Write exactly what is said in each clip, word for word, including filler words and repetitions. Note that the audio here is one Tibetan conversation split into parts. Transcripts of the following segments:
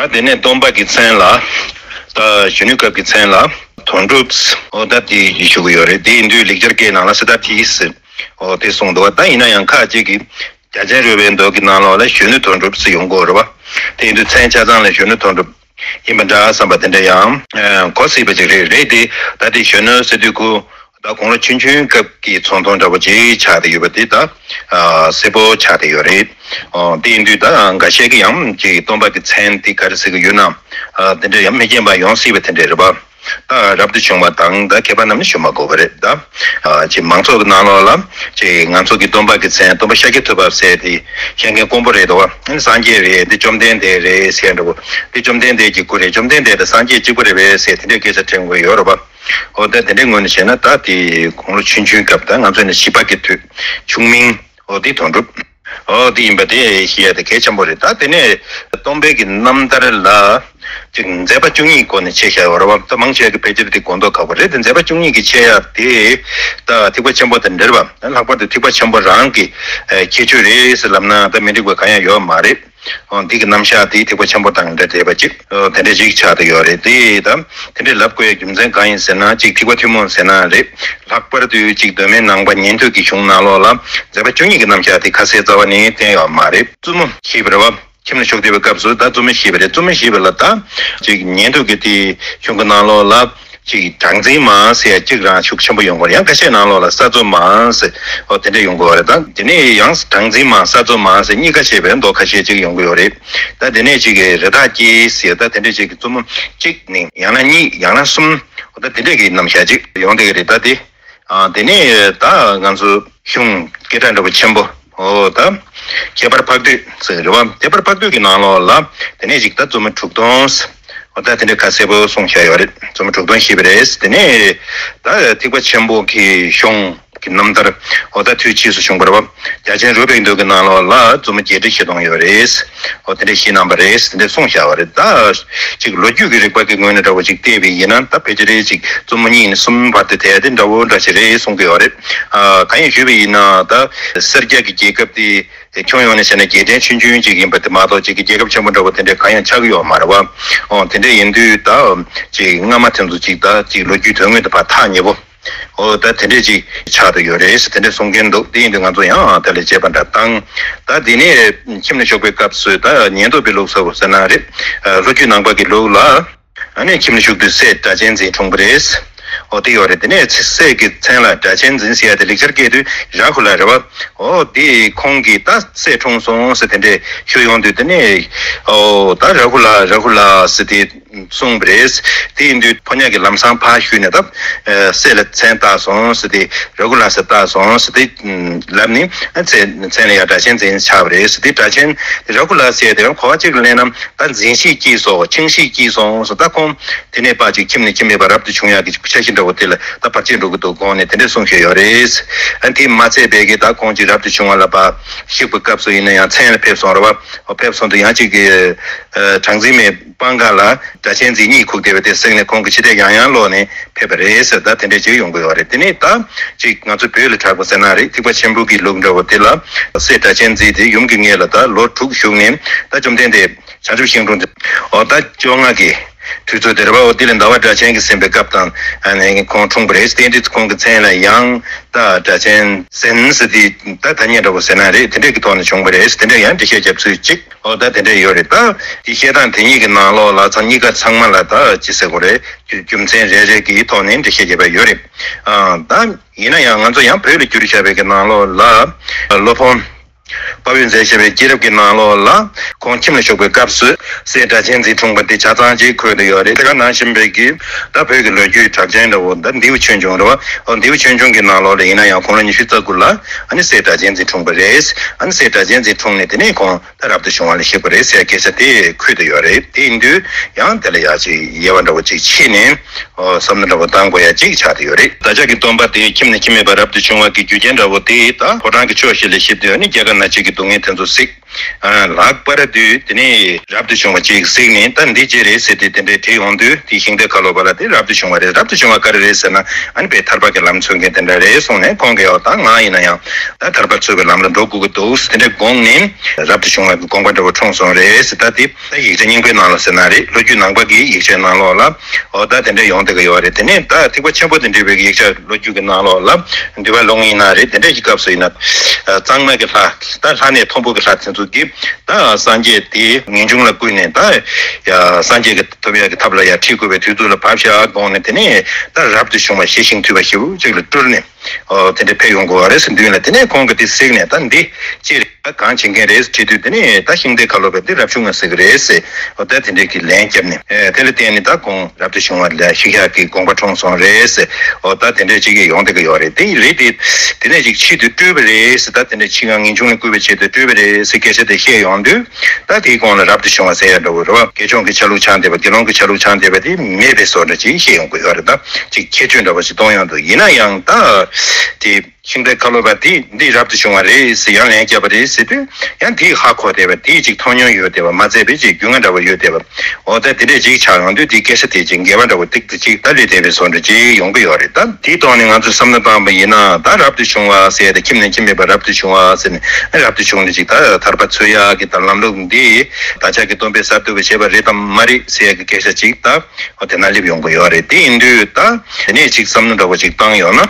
ད་དེ་ནས་སྟོན་པ་གི་མཚན་ལ། ད་གཞོན་ནུའི་སྐབས་ཀྱི་མཚན་ལ་དོན་གྲུབ། འོ་ད་དེ་ཞུ་གི་ཡོད་རེད། དེ་ཡིན་དུས་ལེགས་སྦྱར་སྐད་ནང་ལ་སི་ཏཱ་ཐི་ཟེར། འོ་དེ་གསུངས་འདུག་བ། ད་ཡིན་ན་ཡང་ཁ་ཅིག་གིས་རྒྱ་ཆེན་རོལ་པའི་མདོ་གི་ནང་ལོགས་ལ་གཞོན་ནུ་དོན་གྲུབ་ཟེར་ཡོང་གི་ཡོད་རེད་བ། དེ་ཡིན་དུས་མཚན་ཆ་ཚང་ལ་གཞོན་ནུ་དོན་གྲུབ་ཡིན་པ་འདྲ་བསམ་པ་དེ་འདྲ་ཡང་གོ་སྲིད་པ་ཅིག་རེད། རེད་དེ། ད་དེ་གཞོན་ནུ་ཟེར་དུས་ཁོ་ད་དགུང་ལོ་ཆུང་ཆུང་སྐབས་ཀྱི་ཚོར་མཐོང་འདྲ་པོ་ཅིག་ཆགས་བསྡད་ཡོད་པ་དེ་ད་གསལ་པོ་ཆགས་བསྡད་ཡོད་རེད། འོ་དེ་ཡིན་དུས་ད་འགའ་ཤས་ཀྱིས་ཡང་ཅིག་སྟོན་པ་གི་མཚན་དེ་ག་རེ་ཟེར་གི་ཡོད་ན། དེ་འདྲ་ཡང་མི་མཁྱེན་པ་ཡོང་སྲིད་པ་དེ་འདྲ་རེད་པ། ད་རབ་ཏུ་བྱུང་བ་དང་ད་མཁས་པ་རྣམས་ནི་ཞུ་མ་དགོས་པ་རེད་ད། ཅིག་མང་ཚོགས་ཀྱི་ནང་ལོགས་ལ་ཅིག་ང་ཚོ་གི་སྟོན་པ་གི་མཚན་སྟོན་པ་ཤཱཀྱ་ཐུབ་པ་ཟེར་དེ་བཤད་མཁན་དཀོན་པོ་རེད་དོ། སངས་རྒྱས་རེད། འདི་བཅོམ་ལྡན་འདས་རེད་ཟེར་འདྲ་པོ། འདི་བཅོམ་ལྡན་འདས་ཀྱི་སྐུ་རེད། བཅོམ་ལྡན་འདས་དང་སངས་རྒྱས་གཅིག་པ་རེད་པས་ཟེར་དེ་འདྲའི་སྐད་ཆ་དྲན་དགོས་ཡོད་རེད་པ། འོ་ད་དེ་འདྲའི་ངོས་ནས་བཤད་ན་ད་དེ་དགུང་ལོ་ཆུང་ཆུང་སྐབས་ད་ང་ཚོ་ནི་བྱིས་པ་གི་དུས་ཆུང་མིང་འོ་དེ་དོན་གྲུབ། འོ་དེ་ཡིན་པ་དེ་ཤེས་ཡ་དེ་གལ་ཆེན་པོ་རེད། ད་དེ་ནས་སྟོན་པའི་གི་རྣམ་ཐར་ལ་ཅིག་མཛད་པ་བཅུ་གཉིས་སྐོར་ནས་ཕྱེ་བཞག་ཡོད་རེད་བ། ད་མང་ཆེ་བ་གི་ཕལ་ཆེར་དེ་གོ་མདོག་ཁ་པོ་རེད་དེ། མཛད་པ་བཅུ་གཉིས་ཀྱི་ཕྱེ་ཡ་དེ་ད་ཐེག་པ་ཆེན་པོ་དང་འབྲེལ་བ། ལྷག་པར་དུ་ཐེག་པ་ཆེན་པོ་རང་གི་ཁྱད་ཆོས་རེད་ཟེར་ལབ་ན་ད་མི་འགྲིག་པ་གང་ཡང་ཡོད་མ་རེད། འོ་འདི་གི་རྣམ་གཞག་དེ་ཐེག་པ་ཆེན་པོ་དང་འབྲེལ་བསྡད་པ་ཅིག་དེ་འདྲ་ཅིག་ཆགས་བསྡད་ཡོད་རེད་དེ། ད་དེ་འདྲ་ལབ་དགོས་ཡ་རྒྱུ་མཚན་གང་ཡིན་ཟེར་ན། ཅིག་ཐེག་པ་ཐུན་མོང་ཟེར་ན་རེད། ལྷག་པར་དུ་ཅིག་གདོད་མའི་ནང་པ་ཉན་ཐོས་ཀྱི་གཞུང་ནང་ལོགས་ལ་མཛད་པ་བཅུ་གཉིས་ཀྱི་རྣམ་གཞག་དེ་ཁ་གསལ་རྩ་བ་ནས་བསྟན་ཡོད་མ་རེད། བཙུན་མོ་བཞེས་པ་རེད་བ། ཁྱིམ་ལ་བཞུགས་བསྡད་པའི་སྐབས་སུ་ད་བཙུན་མོ་བཞེས་པ་རེད། བཙུན་མོ་བཞེས་པ་ལ་ད་ཅིག་ཉན་ཐོས་ཀྱི་དེ་གཞུང་གི་ནང་ལོགས་ལ་ཅིག་གྲངས་འཛིན་མ་ཟེར་ཡ་གཅིག་རང་ཤུགས་ཆེན་པོ་ཡོང་གི་རེད། ཡང་ཁ་ཤས་ནང་ལོགས་ལ་ས་འཚོ་མ་ཟེར་འོ་དེ་འདྲ་ཡོང་གི་རེད། ད་དེ་ནས་ཡང་གྲངས་འཛིན་མ་ས་འཚོ་མ་ཟེར་གཉིས་ཀ་བྱས་པའི་མདོ་ཁ་ཤས་ཅིག་ཡོང་གི་ཡོད་རེད། ད་དེ་ནས་ཅིག་རི་དྭགས་སྐྱེས་ཟེར་ད་དེ་འདྲ་ཅིག་གི་བཙུན་མོ་གཅིག་ནས་ཡང་ན་གཉིས་ཡང་ན་གསུམ་འོ་ད་དེ་འདྲ་གི་རྣམ་གཞག་ཅིག་ཡོང་བསྡད་ཀྱི་རེད། ད་དེ། ཨ། དེ་ནས་ད་ང་ཚོ་གཞུང་སྐད་གྲགས་འདྲ་པོ་ཆེན་པོ། འོ་ད། ཁྱད་པར་འཕགས་བསྟོད་ཟེར་རེད་བ། ཁྱད་པར་འཕགས་བསྟོད་ཀྱི་ནང་ལོགས་ལ། དེ་ནས་ཅིག་ད་བཙུན་མོ་དྲུག་སྟོང་། འོ་ད་དེ་འདྲ་ཁ་གསལ་པོ་གསུངས་བཞག་ཡོད་རེད། བཙུན་མོ་དྲུག་སྟོང་བཞེས་པ་རེད། དེ་ནས་ད་ཐེག་པ་ཆེན་པོ་གི་གཞུང་གི་རྣམ་ཐར། འོ་ད་དུས་ཕྱིས་སུ་བྱུང་བ་རེད་བ། རྒྱ་ཆེན་རོལ་པའི་མདོ་གི་ནང་ལོགས་ལ་བཙུན་མོ་བརྒྱད་ཁྲི་བཞི་སྟོང་ཡོད་རེད། འོ་དེ་འདྲ་བཞེས་གནང་བ་རེད། དེ་འདྲ་གསུངས་བཞག་པ་རེད། ད་ཅིག་ལོ་རྒྱུས་ཀྱི་རིག་པ་གི་ངོས་ནས་འདྲ་བོ་ཅིག་བལྟས་པ་ཡིན་ན་ད་ཕལ་ཆེར་ཅིག་བཙུན་མོ་གཉིས་ནས་གསུམ་བར་དུ་དེ་དེ་འདྲ་བོ་འདྲ་ཞིག་རེད་གསུང་གི་ཡོད་རེད། ཨ། གང་ཡིན་ཞུས་པ་ཡིན་ན་ད་སེར་སྐྱ་གི་རྒྱལ་ཁབ་དེ་ཁྱོན་ཡོངས་ནས་བྱས་ན་རྒྱལ་ཕྲན་ཆུང་ཆུང་ཅིག་ཡིན་པ་དེ་མ་གཏོགས་ཅིག་གི་རྒྱལ་ཁབ་ཆེན་པོ་འདྲ་བོ་དེ་འདྲ་གང་ཡང་ཆགས་ཀྱི་ཡོད་མ་རེད་བ། འོ་དེ་འདྲ་ཡིན་དུས་ད་ཅིག་སྔ་མ་དེ་ཚོ་ཅིག་ད་ཅིག་ལོ་རྒྱུས་དོན་དངོས་དང་ཕར་ཐག་ཉེ་པོ། འོ་ད་དེ་འདྲས་ཅིག་ཆགས་བསྡད་ཡོད་རེད་ཟེར་དེ་འདྲས་གསུང་མཁན་འདུག་དེ་ཡིན་དུས་ང་ཚོ་ཡང་དེ་ལ་དཔྱད་པ་འདྲ་བཏང་། ད་དེ་ནས་ཁྱིམ་ལ་བཞུགས་པའི་སྐབས་སུ་ད་ཉན་ཐོས་པའི་ལུགས་སུ་ཟེར་ན་རེད། ལོ་རྒྱུས་ནང་པ་གི་ལུགས་ལ། ཨ་ནི་ཁྱིམ་ལ་བཞུགས་དུས་སྲས་སྒྲ་གཅན་འཛིན་འཁྲུངས་པ་རེད། འོ་དེ་ཡོད་རེད། དེ་ནས་སྲས་ཀྱི་མཚན་ལ་སྒྲ་གཅན་འཛིན་ཟེར་ཡ་དེ་ལེགས་སྦྱར་སྐད་དུ་ར་ཧུ་ལ་རེད་བ། འོ་དེ་ཁོང་གིས་ད་སྲས་འཁྲུངས་སོང་ཟེར་དེ་འདྲས་ཞུ་ཡོང་དུས་དེ་ནས་འོ་ད་ར་ཧུ་ལ་ར་ཧུ་ལ་ཟེར་དེ། གསུངས་པ་རེད། དེ་ཡིན་དུས་ཕོ་ཉ་གི་ལམ་སང་ཕར་ཞུས་ནས་ད། སྲས་ལ་མཚན་བཏགས་སོང་ཟེར་ཏེ་ར་ཧུ་ལ་ཟེར་བཏགས་སོང་ཟེར་ཏེ་ལབ་ནས་མཚན་མཚན་ལ་ཡང་སྒྲ་གཅན་འཛིན་ཆགས་པ་རེད་ཟེར་ཏེ། སྒྲ་གཅན་ར་ཧུ་ལ་ཟེར་དེ་ཡང་གོ་བ་གཅིག་ལ་གླེང་ན་ད་འཛིན་ཤེས་སྐྱེས་སོང་ཆེན་ཤེས་སྐྱེས་སོང་ཟེར། ད་ཁོང་དེ་ནས་ཕར་ཅིག་ཁྱིམ་ནས་ཁྱིམ་མེད་པར་རབ་ཏུ་བྱུང་ཡག་གི་འཆར་གཞི་འདྲ་བོ་དེ་ལ་ད་བར་ཆད་འགྲོ་གི་འདུག་དགོངས་ནས་དེ་འདྲས་གསུངས་བཞག་ཡོད་རེད། ཨ་དེ་མ་ཚད་པའི་གི་ད་ཁོང་ཅིག་རབ་ཏུ་བྱུང་བ་ལ་ཕར་གཤེགས་པའི་སྐབས་སུ་ཡིན་ན་ཡང་མཚན་ལ་ཕེབས་སོང་རེད་བ། ཕེབས་སོང་དུས་ཡང་ཅིག་གི་གྲངས་འཛིན་མའི་པང་ཁ་ལ་སྒྲ་གཅན་འཛིན་གཉིད་ཁུག་བསྡད་པ་དེ་གསན་ནས་ཁོང་གི་ཕྱི་བལྟས་ཡང་ཡང་ལོག་ནས་ཕེབས་པ་རེད་ཟེར། ད་དེ་འདྲས་ཅིག་ཡོང་གི་ཡོད་རེད། དེ་ནས་ད་ཅིག་ང་ཚོ་བོད་ལ་གྲགས་པ་ཟེར་ན་རེད། ཐེག་པ་ཆེན་པོ་གི་ལུགས་འདྲ་བོ་དེ་ལ་སྲས་སྒྲ་གཅན་འཛིན་དེ་ཡུམ་གྱི་མངལ་ལ་ད་ལོ་དྲུག་བཞུགས་ནས་ད་བཅོམ་ལྡན་འདས་བྱང་ཆུབ་ཤིང་དྲུང་དེ་འོ་ད་བཅོ་ལྔ་གི་དུས་ཚོད་དེ་རེད་བ། འོ་དེ་ལ་ཟླ་བ་སྒྲ་གཅན་གྱིས་ཟིན་པའི་སྐབས་དང་ཨ་ནི་ཁོང་འཁྲུངས་པ་རེད། དེ་འདྲ་ཁོང་གི་མཚན་ལ་ཡང་ད་སྒྲ་གཅན་འཛིན་ཟེར་དེ་ད་ཐ་སྙད་འདྲ་བོ་ཟེར་ན་རེད། དེ་འདྲས་ཀྱི་ཐོག་ནས་བྱུང་བ་རེད། དེ་འདྲས་ཡང་འགྲེལ་བཤད་རྒྱབ་ཚུལ་གཅིག་འོ་ད་དེ་འདྲ་ཡོད་རེད། ད་དེ་བཤད་སྟངས་དེ་གཉིས་ཀྱི་ནང་ལོགས་ལ་ཚང་གཉིས་ཀ་ཚང་མ་ལ་ད་ཅི་ཟེར་དགོས་རེད། རྒྱུ་རྒྱུ་མཚན་རེ་རེ་གི་ཐོག་ནས་འགྲེལ་བཤད་བརྒྱབ་པ་ཡོད་རེད། ཨ་ད་ཡིན་ན་ཡང་ང་ཚོ་ཡང་བོད་ལ་བསྒྱུར་བཞག་པའི་གི་ནང་ལོགས་ལ་སློབ་དཔོན་དཔའ་བོས་མཛད་བཞག་པའི་སྐྱེས་རབས་ཀྱི་ནང་ལོགས་ལ་ཁོང་ཁྱིམ་ལ་བཞུགས་པའི་སྐབས་སུ་སྲས་སྒྲ་གཅན་འཛིན་འཁྲུངས་པ་དེ་ཆ་ཚང་ཅིག་འཁོད་དུ་ཡོད་རེད། དེ་ག་ནང་བཞིན་པའི་གི་ད་བོད་ཀྱི་ལོ་རྒྱུས་གྲགས་ཅན་འདྲ་བོ་ད་ལྡེའུ་ཆོས་འབྱུང་རེད་བ། ཨོ་ལྡེའུ་ཆོས་འབྱུང་གི་ནང་ལོགས་ལ་ཡིན་ན་ཡང་དགུང་ལོ་ཉི་ཤུ་རྩ་དགུ་ལ་ཨ་ནི་སྲས་སྒྲ་གཅན་འཛིན་འཁྲུངས་པ་རེད། ཨ་ནི་སྲས་སྒྲ་གཅན་འཛིན་འཁྲུངས་ནས་དེ་ནས་ཁོང་ད་རབ་ཏུ་བྱུང་བ་ལ་གཤེགས་པ་རེད་ཟེར་སྐད་ཆ་དེ་འཁོད་དུ་ཡོད་རེད། དེ་ཡིན་དུས་ཡང་དེ་ལ་ཡག་ཅིག་དབྱེ་བ་འདྲ་བོ་ཅིག་ཕྱེ་ནས་ཨོ་བསམ་བློ་འདྲ་བོ་བཏང་དགོས་ཡ་ཅིག་ཆགས་ཏེ་ཡོད་རེད། བདག་ཅག་གི་སྟོན་པ་དེ་ཁྱིམ་ནས་ཁྱིམ་མེད་པར་རབ་ཏུ་བྱུང་བ་གི་རྒྱུ་རྐྱེན་འདྲ་བོ་དེ་ད་ཕོ་བྲང་གི་ཕྱོགས་བཞི་ལ་གཤེགས་དུས་ཨ་ནི་རྒྱ་གར་ན་ཆོས་ཀྱི་སྡུག་བསྔལ་དེ་ཚོ་གཟིགས། ལགས། པར་དུས་དེ་ནས་རབ་ཏུ་བྱུང་བ་ཅིག་གཟིགས་ནས། ད་འདི་ཅི་རེད་ཟེར་ཏེ་དེ་འདྲའི་དྲིས་ཡོང་དུས། དེ་ཤིང་རྟའི་ཁ་ལོ་པ་ལ་དེ་རབ་ཏུ་བྱུང་བ་རེད། རབ་ཏུ་བྱུང་བ་ག་རེ་རེད་ཟེར་ན། ཨ་ནི་དཔེ་ཐར་པ་གི་ལམ་འཚོལ་མཁན་དེ་འདྲ་རེད་གསུངས་ནས། ཁོང་གིས་ཡང་ད་ང་ཡིན་ན་ཡང་ད་ཐར་པ་འཚོལ་བའི་ལམ་ལ་འགྲོ་དགོས་ཀྱི་འདུག་དེ་འདྲ་དགོངས་ནས། རབ་ཏུ་བྱུང་བ་གི་དགོངས་པ་འདྲ་བོ་འཁྲུངས་སོང་རེད་ཟེར། ད་དེ་ད་ཡིག་ཆ་རྙིང་པའི་ནང་ལ་ཟེར་ན་རེད། ལོ་རྒྱུས་ནང་པ་གི་ཡིག་ཆའི་ནང་ལོགས་ལ། འོ་ད་དེ་འདྲ་ཡོང་བསྡད་ཀྱི་ཡོད་རེད། དེ་ནས་ད་ཐེག་པ་ཆེན་པོ་དེ་འདྲ་བའི་ཡིག་ཆ་ལོ་རྒྱུས་ཀྱི་ནང་ལོགས་ལ། འདུལ་བ་ལུང་ཡིན་ན་རེད། དེ་འདྲ་གི་སྐབས་སུ་ཡིན་ན། གཙང་མ་གི་ལྷ། ད་ལྷ་ནས་མཐོན་པོ་གི་ལྷ་དེ་ཚོ་གིས་ད་སངས་རྒྱས་དེ་ངེས་འབྱུང་ལ་བསྐུལ་ནས། ད་ཡ་སངས་རྒྱས་ཀྱི་ཐོབ་ཡག་གི་ཐབས་ལ་ཡ་ཁྲིད་དགོས་པའི་དུས་ཚོད་ལ་བབས་ཤག་དགོངས་ནས། དེ་ནས་ད་རབ་ཏུ་བྱུང་བ་ཞི་ཞིང་དུལ་བ་ཞེ་པོ་ཅིག་ལ་སྤྲུལ་ནས། འོ་དེ་འདྲ་ཕེབས་ཡོང་དགོས་པ་རེད་ཟེར་མདུན་ལ། དེ་ནས་ཁོང་གིས་དེ་གཟིགས་ནས། ད་འདི་ཅི་རེད། ད་གང་བྱེད་མཁན་རེད་དྲིས་དུས། དེ་ནས་ད་ཤིང་རྟའི་ཁ་ལོ་པས་འདི་རབ་བྱུང་ང་ཟེར་གི་རེད་ཟེར། འོ་ད་དེ་འདྲས་ཀྱི་ལན་བརྒྱབ་ནས། ཨེ་དེ་ལ་བརྟེན་ནས་ད་ཁོང་རབ་ཏུ་བྱུང་བ་ལ་ཞུ་ཡག་གི་དགོངས་པ་འཁྲུངས་སོང་རེད་ཟེར། འོ་ད་དེ་འདྲས་ཅིག་ཡོང་བསྡད་ཀྱི་ཡོད་རེད། དེ་རེད་དེ། དེ་ནས་ཅིག་ཆེད་དུ་སྤྲུལ་པ་རེད་ཟེར། ད་དེ་འདྲས་ཕྱིའི་ངེས་འབྱུང་ལ་བསྐུལ་བའི་ཆེད་དུ་སྤྲུལ་པ་རེད་ཟེར་སྐད་ཆ་དེ་བཤད་ཡོང་དུས། ད་དེའི་གོང་ལ་རབ་ཏུ་བྱུང་བ་ཟེར་ཡ་འདྲ་བོ་རེད་བ། དགེ་སྦྱོང་གི་ཆ་ལུགས་འཆང་བསྡད་པ། དགེ་སློང་གི་ཆ་ལུགས་འཆང་བསྡད་པ་དེ་མེད་པའི་བཟོ་འདྲ་ཅིག་བཤད་ཡོང་གི་ཡོད་རེད། ད་ཅིག་ཁྱད་ཆོས་འདྲ་བོ་ཞིག་གཏོང་ཡོང་དུས། ཡིན་ན་ཡང་ད་དེ། ཤིང་རྟའི་ཁ་ལོ་པ་དེས་འདི་རབ་ཏུ་བྱུང་བ་རེད་ཟེར་ཡང་ལན་བརྒྱབ་པ་རེད་ཟེར་དུས། ཡང་དེས་ཧ་གོ་བསྡད་པ། དེས་ཅིག་མཐོང་མྱོང་ཡོད་བསྡད་པ། མ་བཙལ་བའི་ཅིག་རྒྱུས་མངའ་འདྲ་བོ་ཡོད་བསྡད་པ། འོ་ད་དེ་འདྲས་ཅིག་ཆགས་ཡོང་དུས། དེའི་སྐད་ཆ་དེ་ཅིག་འགལ་བ་འདྲ་བོ་ཏིག་ཏིག་ཅིག་ད་ལུས་བསྡད་པའི་བཟོ་འདྲ་ཅིག་ཡོང་གི་ཡོད་རེད། ད་དེའི་ཐོག་ནས་ང་ཚོས་བསམ་བློ་བཏང་བ་ཡིན་ན། ད་རབ་ཏུ་བྱུང་བ་ཟེར་ཏེ། ཁྱིམ་ནས་ཁྱིམ་མེད་པར་རབ་ཏུ་བྱུང་བ་ཟེར་ནས། རབ་ཏུ་བྱུང་ནས་ཅིག་ད་ཐར་པ་འཚོལ་ཡག་གི་ད་ལམ་ལུགས་འདི་བདག་ཅག་གི་སྟོན་པས་གསར་གཏོད་པ་བྱས་པ་རེད་དམ་མ་རེད་ཟེར་ཡག་གི་སྐད་ཆ་ཅིག་ད་འོ་དེ་ན་སླེབས་ཡོང་གི་ཡོད་རེད། དེ་ཡིན་དུས་ད་དེ་ནས་ཅིག་བསམ་བློ་འདྲ་བོ་ཅིག་བཏང་ཡོང་ན།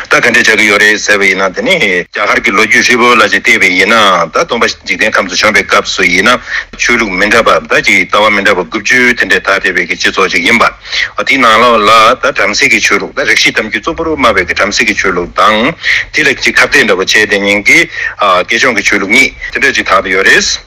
ད་ག་འདྲས་ཆགས་ཀྱི་ཡོད་རེད་ཟེར་བ་ཡིན་ན། དེ་ནས་རྒྱ་གར་གྱི་ལོ་རྒྱུས་ཧྲིལ་པོ་ལ་ཅིག་བལྟས་པ་ཡིན་ན། ད་སྟོན་པ་འཇིག་རྟེན་ཁམས་སུ་བྱོན་པའི་སྐབས་སུ་ཡིན་ན། ཆོས་ལུགས་མི་འདྲ་བ། ད་ཅིག་ལྟ་བ་མི་འདྲ་བ་དགུ་བཅུ་དེ་འདྲས་དར་བསྡད་པའི་གི་སྤྱི་ཚོགས་ཅིག་ཡིན་པ། འོ་དེའི་ནང་ལོགས་ལ་ད་བྲམ་ཟེ་གི་ཆོས་ལུགས། ད་རིགས་ཤེས་གཏམ་རྒྱུད་གཙོ་བོར་སྨྲ་བའི་གི་བྲམ་ཟེ་གི་ཆོས་ལུགས་དང་། དེ་ལ་ཅིག་ཁ་གཏད་འདྲ་བོ་བྱས་བསྡད་མཁན་གྱི་ཨ་དགེ་སྦྱོང་གི་ཆོས་ལུགས་གཉིས་དེ་འདྲས་ཅིག་དར་བསྡད་ཡོད་རེད།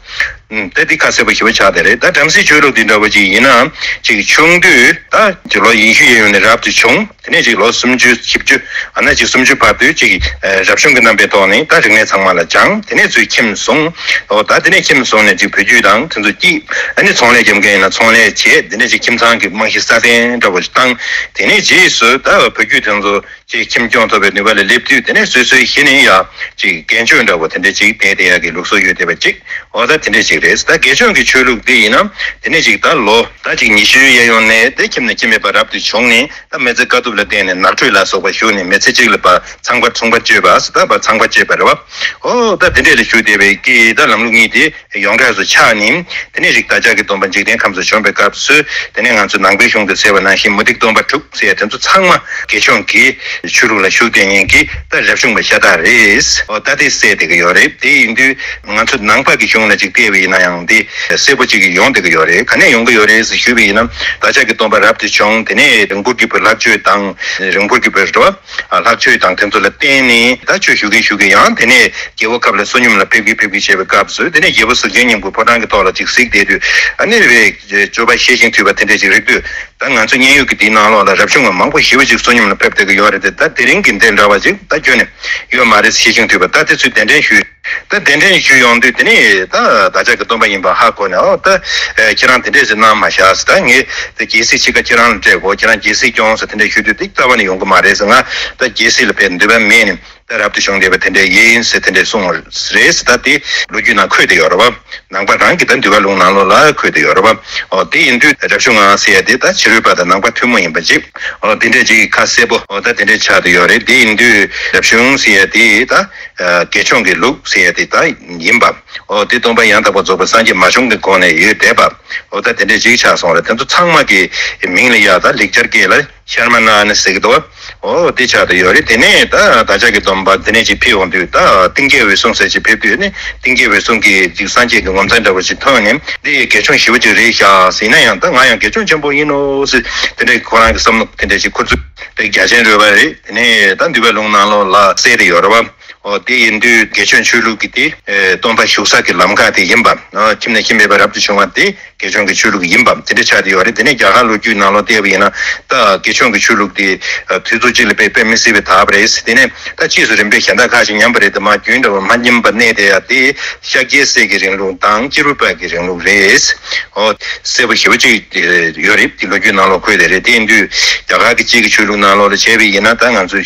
ཨུམ། ད་འདི་ཁ་གསལ་པོ་ཞེ་པོ་ཆགས་བསྡད་རེད། ད་བྲམ་ཟེ་ཆོས་ལུགས་འདི་འདྲ་བོ་ཅིག་ཡིན་ན། ཅིག་ཆུང་དུས་ད་ཅིག་ལོ་ཉི་ཤུ་གཡས་གཡོན་ནས་རབ་ཏུ་བྱུང་། དེ་ནས་ཅིག་ལོ་སུམ་ཅུ་བཞི་བཅུ། ཨ་ན་ཅིག་སུམ་ཅུ་བར་དུ་ཅིག་ཨ་རབ་བྱུང་གི་རྣམ་པའི་ཐོག་ནས་ད་རིག་གནས་ཚང་མ་ལ་སྦྱངས། དེ་ནས་ཚུར་ཁྱིམ་སོང་། འོ་ད་དེ་ནས་ཁྱིམ་སོང་ནས་ཅིག་བུ་རྒྱུད་དང་དེ་ཚོ་སྐྱེས། ཨ་ནི་ཚོང་ལས་རྒྱབ་མཁན་ཡིན་ན་ཚོང་ལས་བྱས། དེ་ནས་ཅིག་ཁྱིམ་ཚང་གི་རྨང་གཞི་སྲ་བརྟན་འདྲ་བོ་ཞིག་བཏང་། དེ་ནས་རྗེས་སུ་ད་བུ་རྒྱུད་དེ་ཚོ་ཅིག་ཁྱིམ་སྐྱོང་ཐུབ་པའི་ནུས་པ་ལ་སླེབས་དུས། དེ་ནས་སོ་སོའི་གཞི་ནས་ཡང་ཅིག་རྒན་ཆོས་འདྲ་བོ་དེ་འདྲ་ཅིག་བསྡད་བསྡད་ཡག་གི་ལུགས་སྲོལ་ཡོད་བསྡད་པ་ཅིག་འོ་ད་དེ་འདྲ་ཅིག་རེད། ད་དགེ་སྦྱོང་གི་ཆོས་ལུགས་འདི་ཡིན་ན། དེ་ནས་ཅིག་ད་ལོ་ད་ཅིག་ཉི་ཤུའི་གཡས་གཡོན་ནས་དེ་ཁྱིམ་ནས་ཁྱིམ་མེད་པར་རབ་ཏུ་བྱུང་ནས། ད་མི་ཚེ་དཀའ་ཐུབ་ལ་བརྟེན་ནས་ནགས་ཁྲོད་ལ་སོགས་པ་བཞུགས་ནས། མི་ཚེ་གཅིག་ལ་ཕར་ཚངས་པར་ཚངས་པར་སྤྱོད་པ་ཟེར། ད་ཕར་ཚངས་པར་སྤྱོད་པ་རེད་བ། འོ་ད་དེ་འདྲས་ལ་བཞུགས་བསྡད་པའི་གི་ད་ལམ་ལུགས་གཉིས་དེ་ཡོངས་གྲགས་སུ་ཆགས་ནས། དེ་ནས་རིགས་བདག་ཅག་གི་སྟོན་པ་འཇིག་རྟེན་ཁམས་སུ་བྱོན་པའི་སྐབས་སུ། དེ་ནས་ང་ཚོ་ནང་པའི་གཞུང་དུ་གསལ་བ་ནང་བཞིན་མུ་སྟེགས་སྟོན་པ་དྲུག་ཟེར་ཡ་དེ་ཚོ་ཚང་མ་དགེ་སྦྱོང་གི་ཆོས་ལུགས་ལ་ཞུགས་བསྡད་མཁན་གྱི་ད་རབ་བྱུང་པ་ཤ་སྟག་རེད། འོ་ད་དེ་གསལ་བསྡད་ཀྱི་ཡོད་རེད། དེ་ཡིན་དུས་ང་ཚོ་ནང་པ་གི་གཞུང་ལ་ཅིག་བལྟས་པ་ཡིན་ན་ཡང་དེ་གསལ་པོ་ཅིག་ཡོང་བསྡད་ཀྱི་ཡོད་རེད། ག་ནས་ཡོང་གི་ཡོད་རེད་ཟེར་ཞུས་པ་ཡིན་ན། བདག་ཅག་གི་སྟོན་པ་རབ་ཏུ་བྱུང་། དེ་ནས་རིང་པོར་གྱུར་པའི་ལྷག་མཆོད་དང་། རིང་པོར་གྱུར་པའི་རེད་བ། ལྷག་མཆོད་དང་དེ་ཚོ་ལ་བརྟེན་ནས་ད་ཆོས་ཞུ་གིན་ཞུ་གིན། ཡང་དེ་ནས་རྒྱལ་པོའི་ཁབ་ལ་བསོད་སྙོམས་ལ་ཕེབས་གིན་ཕེབས་གིན་བྱས་པའི་སྐབས་སུ། དེ་ནས་རྒྱལ་པོ་གཟུགས་ཅན་སྙིང་པོའི་ཕོ་བྲང་གི་ཐོག་ལ་ཅིག་གཟིགས་བསྡད་དུས། ཨ་ནི་རེད། སྤྱོད་པ་ཞི་ཞིང་དུལ་བ་དེ་འདྲས་ཅིག་རིག་དུས། ད་ང་ཚོ་མཉན་ཡོད་ཀྱི་འདིའི་ནང་ལོགས་ལ་རབ་བྱུང་བ་མང་པོ་ཞེ་པོ་ཅིག་བསོད་སྙོམས་ལ་ཕེབས་བསྡད་ཀྱི་ཡོད་རེད་དེ། ད་དེ་རིང་གི་འདི་འདྲ་བ་ཅིག་ད་ཁྱོན་ནས་ཡོད་མ་རེད། ཞི་ཞིང་དུལ་བ། ད་དེ་ཚོས་གདན་འདྲེན་ཞུས། ད་གདན་འདྲེན་ཞུས་ཡོང་དུས། དེ་ནས་ད་བདག་ཅག་གི་སྟོན་པ་ཡིན་པ་ཧ་གོ་ནས། འོ་ད་ཨེ་ཁྱེད་རང་དེ་འདྲས་ཟེར་གནང་མ་བཞག་ཟེར། ད་ངས་ད་རྒྱལ་སྲིད་ཕྱི་ཁ་ཁྱེད་རང་ལ་སྤྲད་དགོས། ཁྱེད་རང་རྒྱལ་སྲིད་སྐྱོང་ཟེར་དེ་འདྲས་ཞུ་དུས། དེ་རྩ་བ་ནས་ཡོང་གི་མ་རེད་ཟེར། ང་ད་རྒྱལ་སྲིད་ལ་ཕན་འདོད་པ་མེད་ནས། ད་རབ་ཏུ་བྱུང་བསྡད་པ་དེ་འདྲས་ཡིན་ཟེར་དེ་འདྲས་གསུངས་པ་རེད་ཟེར། ད་དེ་ལོ་རྒྱུས་ནང་འཁོད་བསྡད་ཡོད་རེད་བ། ནང་པ་རང་གི་ད་འདུལ་བ་ལུང་ནང་ལོགས་ལ་འཁོད་བསྡད་ཡོད་རེད་བ། འོ་དེ་ཡིན་དུས་རབ་བྱུང་ང་ཟེར་ཡ་དེ་ད་ཕྱི་རོལ་པ་དང་ནང་པ་ཐུན་མོང་ཡིན་པ་ཅིག་འོ་དེ་འདྲས་ཅིག་ཁ་གསལ་པོ་འོ་ད་དེ་འདྲས་ཆགས་བསྡད་ཡོད་རེད། དེ་ཡིན་དུས་རབ་བྱུང་ཟེར་ཡ་དེ་ད་དགེ་སྦྱོང་གི་ལུགས་ཟེར་ཡ་དེ་ད་ཡིན་པ། འོ་དེ་སྟོན་པ་ཡང་དག་པར་རྫོགས་པའི་སངས་རྒྱས་མ་བྱུང་གི་གོང་ནས་ཡོད་བསྡད་པ། འོ་ད་དེ་འདྲས་ཅིག་ཆགས་སོང་རེད། དེ་ཚོ་ཚང་མ་གི་མིང་ལ་ཡ་ད་ལེགས་སྦྱར་སྐད་ལ་ཤར་མ་ན་ན་ཟེར་གི་འདུག་བ། འོ་དེ་ཆགས་བསྡད་ཡོད་རེད། དེ་ནས་ད་བདག་ཅག་གི་སྟོན་པ་དེ་ནས་ཅིག་ཕེབས་ཡོང་དུས། ད་ཏིང་ཀའི་འོད་སྲུང་ཟེར་ཅིག་ཕེབས་དུས་ནི། ཏིང་ཀའི་འོད་སྲུང་གིས་ཅིག་སངས་རྒྱས་ཀྱི་ངོ་མཚར་འདྲ་བོ་ཞིག་མཐོང་ནས། འདི་དགེ་སྦྱོང་ཞེ་པོ་ཅིག་རེད་ཤག་ཟེར་ན་ཡང་། ད་ང་ཡང་དགེ་སྦྱོང་ཆེན་པོ་ཡིན་ནོ་ཟེར། དེ་འདྲའི་ཁོ་རང་གི་བསམ་བློ་དེ་འདྲ་ཞིག་འཁོར་ཚུལ་དེ་རྒྱ་ཆེན་རོལ་པ་རེད། དེ་ནས་ད་འདུལ་བ་ལུང་ནང་ལོགས་ལ་གསལ་བསྡད་ཡོད་རེད་བ། འོ་དེ་ཡིན་དུས་དགེ་སྦྱོང་ཆོས་ལུགས་ཀྱི་དེ་ཨེ་སྟོན་པ་བཞུགས་ས་གི་ལམ་ཁ་དེ་ཡིན་པ། ཨ་ཁྱིམ་ནས་ཁྱིམ་མེད་པར་རབ་ཏུ་བྱུང་བ་དེ་དགེ་སྦྱོང་གི་ཆོས་ལུགས་ཡིན་པ་དེ་འདྲ་ཆགས་བསྡད་ཡོད་རེད། དེ་ནས་རྒྱ་གར་ལོ་རྒྱུས་ནང་ལོགས་བལྟས་པ་ཡིན་ན། ད་དགེ་སྦྱོང་གི་ཆོས་ལུགས་དེ་ཨ་དུས་ཚོད་གཅིག་ལ་དཔེ་དཔེ་མི་སྲིད་པའི་དར་བ་རེད། དེ་ནས་ད་ཕྱིས་སུ་རིམ་པས་གཞན་དག་ཁག་ཅིག་ཉམས་པ་རེད་དེ། མ་རྒྱུན་འདྲ་བ་མ་ཉམས་པ་གནས་བསྡད་ཡ་དེ་ཤཱཀྱའི་སྲས་ཀྱི་རིང་ལུགས་དང་སྐྱེས་བུ་པ་གི་རིང་ལུགས་རེད། འོ་གསལ་པོ་ཞེ་པོ་ཅིག་ཡོད་རེད། དེ་ལོ་རྒྱུས་ནང་ལོགས་འཁོད་བསྡད་རེད། དེ་ཡིན་དུས་རྒྱ་གར་གྱི་གཅིག་གི་ཆོས་ལུགས་ནང་ལོགས་ལ་བྱས་པ་ཡིན་ན། ད་ང་ཚོ་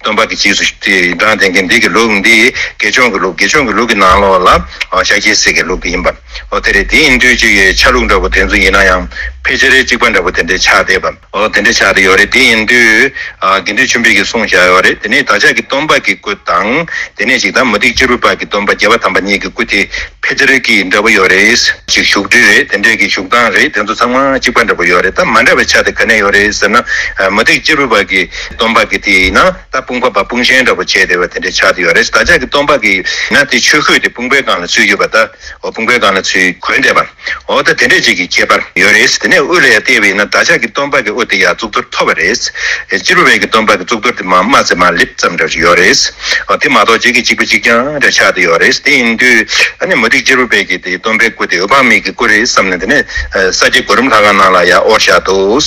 སྟོན་པ་གི་རྗེས་སུ་དེ་འབྲངས་བསྡད་མཁན་འདི་གི་ལོ། ལུགས་འདི་དགེ་སྦྱོང་གི་ལུགས། དགེ་སྦྱོང་གི་ལུགས་ཀྱི་ནང་ལོགས་ལ་ཨ་ཤཱཀྱའི་སྲས་ཀྱི་ལུགས་འདི་ཡིན་པ། འོ་དེ་རེད། དེ་ཡིན་དུས་ཅིག་ཆ་ལུགས་འདྲ་པོ་དེ་ཚོ་ཡིན་ན་ཡང་ཕལ་ཆེར་གཅིག་པ་འདྲ་པོ་དེ་འདྲའི་ཆགས་བསྡད་པ། འོ་དེ་འདྲ་ཆགས་བསྡད་ཡོད་རེད། དེ་ཡིན་དུས་ཨ་དགེ་འདུན་ཆོས་འཕེལ་གྱིས་གསུངས་བཞག་ཡོད་རེད། དེ་ནས་བདག་ཅག་གི་སྟོན་པ་གི་སྐུ་དང་དེ་ནས་ཅིག་ད་མུ་སྟེགས་གཅེར་བུ་པ་གི་སྟོན་པ་རྒྱལ་བ་དམ་པ་གཉིས་ཀྱི་སྐུ་དེ་ཕལ་ཆེར་གྱི་འདྲ་པོ་ཡོད་རེད། ཅིག་བཞུགས་ཁྲི་རེད། དེ་འདྲས་ཀྱི་བཞུགས་སྟངས་རེད། དེ་ཚོ་ཚང་མ་གཅིག་པ་འདྲ་པོ་ཡོད་རེད། ད་མ་འདྲ་བའི་ཆ་དེ་ག་ནས་ཡོད་རེད་ཟེར་ན། ཨ་མུ་སྟེགས་གཅེར་བུ་པ་གི་སྟོན་པ་གི་དེ་ཡིན་ན་ད་དཔུང་པ་པ་དཔུང་ཤེན་འདྲ་པོ་བྱས་བསྡད་པ་དེ་འདྲས་ཆགས་བསྡད་ཡོད་རེད། བདག་ཅག་གི་སྟོན་པ་གི་ཡིན་ན་དེ་ཆོས་གོས་དེ་དཔུང་པའི་སྒང་ལ་ཚུད་ཡོད་པ། ད་འོ་དཔུང་པའི་སྒང་ལ་ཚུད་གོན་བསྡད་པ། འོ་ད་དེ་འདྲས་ཅིག་གི་ཁྱད་པར་ཡོད་རེད། དེ་ནས་དབུ་ལ་ཡ་བལྟས་པ་ཡིན་ན་བདག་ཅག་གི་སྟོན་པ་གི་དབུ་དེ་ཡ་གཙུག་ཏོར་མཐོ་བ་རེད། གཅེར་བུ་པའི་གི་སྟོན་པ་གི་གཙུག་ཏོར་དེ་མར་དམའ་ཙམ་མར་ལེབ་ཙམ་འདྲ་ཞིག་ཡོད་རེད། འོ་དེ་མ་གཏོགས་གཅིག་གི་གཅིག་པ་གཅིག་རྐྱང་འདྲ་ཆགས་བསྡད་ཡོད་རེད། དེ་ཡིན་དུས་ཨ་ནི་མུ་སྟེགས་གཅེར་བུ་པའི་གི་དེ་སྟོན་པའི་སྐུ་དེ་འོད་དཔག་མེད་ཀྱི་སྐུ་རེད་བསམ་ནས་དེ་ནས་ཨ་ས་སྐྱའི་གོ་རིམ་ལྷ་ཁང་ནང་ལ་ཡ་དབོར་བཞག་འདུག་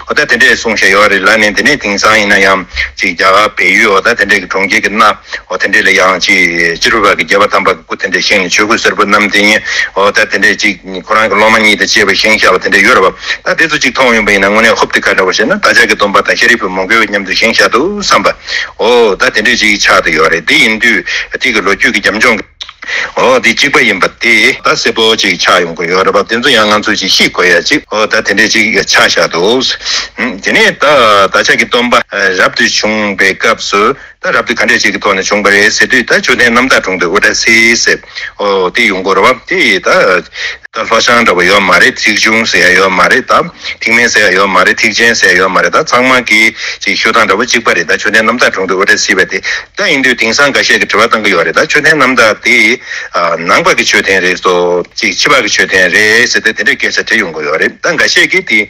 འོ་ད་དེ་འདྲས་གསུངས་བཞག་ཡོད་རེད་ལ། ནས་དེ་ནས་དེང་སང་ཡིན་ན་ཡང་ཅིག་རྒྱ་གར་བལ་ཡུལ་འོ་ད་དེ་འདྲས་ཀྱི་གྲོང་ཁྱེར་གྱི་སྣ་འོ་དེ་འདྲས་ལ་ཡང་ཅིག་གཅེར་བུ་པ་གི་རྒྱལ་བ་དམ་པ་གི་སྐུ་དེ་འདྲས་བཞེངས་ནས་ཆོས་གོས་སེར་པོ་བསྣམས་དེ་ཉིད་འོ་ད་དེ་འདྲས་ཅིག་ཁོ་རང་གི་སློབ་མ་གཉིས་དང་བཅས་པ་བཞེངས་བཞག་པ་དེ་འདྲས་ཡོད་རེད་པ། ད་དེ་ཚོ་ཅིག་མཐོང་ཡོང་པ་ཡིན་ན་དངོས་གནས་ཧོབ་དེ་ག་འདྲ་བ་ཞེ་ན། བདག་ཅག་གི་སྟོན་པ་དང་ཤཱ་རིའི་བུས་མོས་གུས་མཉམ་དུ་བཞེངས་བཞག་འདུག་བསམ་པ། འོ་ད་དེ་འདྲས་ཅིག་ཆགས་བསྡད་ཡོད་རེད། དེ་ཡིན་དུས་དེ་གི་ལོ་རྒྱུས་ཀྱི་རྒྱབ་ལྗོངས་ཀྱི་འོ་དེ་གཅིག་པ་ཡིན་པ་དེ་ད་གསལ་པོ་ཅིག་ཆགས་ཡོང་གི་ཡོད་རེད་པ། དེ་ཚོ་ཡང་ང་ཚོས་ཅིག་ཤེས་དགོས་ཡ་ཅིག་འོ་ད་དེ་འདྲས་ཅིག་ཆགས་བཞག་འདུག་དེ་ནས་ད་བདག་ཅག་གི་སྟོན་པ་རབ་ཏུ་བྱུང་བའི་སྐབས་སུ་ད་རབ་ཏུ་ག་འདྲས་ཅིག་གི་ཐོག་ནས་བྱུང་བ་རེད་ཟེར་དུས། ད་མཆོད་རྟེན་རྣམ་དག་དྲུང་དུ་དབུ་སྐྲ་བསིལ་ཟེར་འོ་དེ་ཡོང་གི་རེད་པ། དེ་ད་ད་ལྷོ་བྱང་འདྲ་པོ་ཡོད་མ་རེད། ཐིག་ཆུང་ཟེར་ཡ་ཡོད་མ་རེད། ད་ཐིག་སྨན་ཟེར་ཡ་ཡོད་མ་རེད། ཐིག་ཆེན་ཟེར་ཡ་ཡོད་མ་རེད། ད་ཚང་མ་གི་ཅིག་བཞུགས་སྟངས་འདྲ་པོ་གཅིག་པ་རེད། ད་མཆོད་རྟེན་རྣམ་དག་དྲུང་དུ་དབུ་སྐྲ་བསིལ་བ་དེ། ད་ཡིན་དུས་དེང་སང་འགའ་ཤས་ཀྱིས་དྲི་བ་བཏང་གི་ཡོད་རེད། ད་མཆོད་རྟེན་རྣམ་དག་དེ་ཨ་ནང་པ་གི་མཆོད་རྟེན་རེད་སོ་ཅིག་ཕྱི་པ་གི་མཆོད་རྟེན་རེད་ཟེར་ཏེ་དེ་འདྲའི་སྐད་ཆ་དྲིས་ཡོང་གི་ཡོད་རེད། ད་འགའ་ཤས་ཀྱིས་དེ་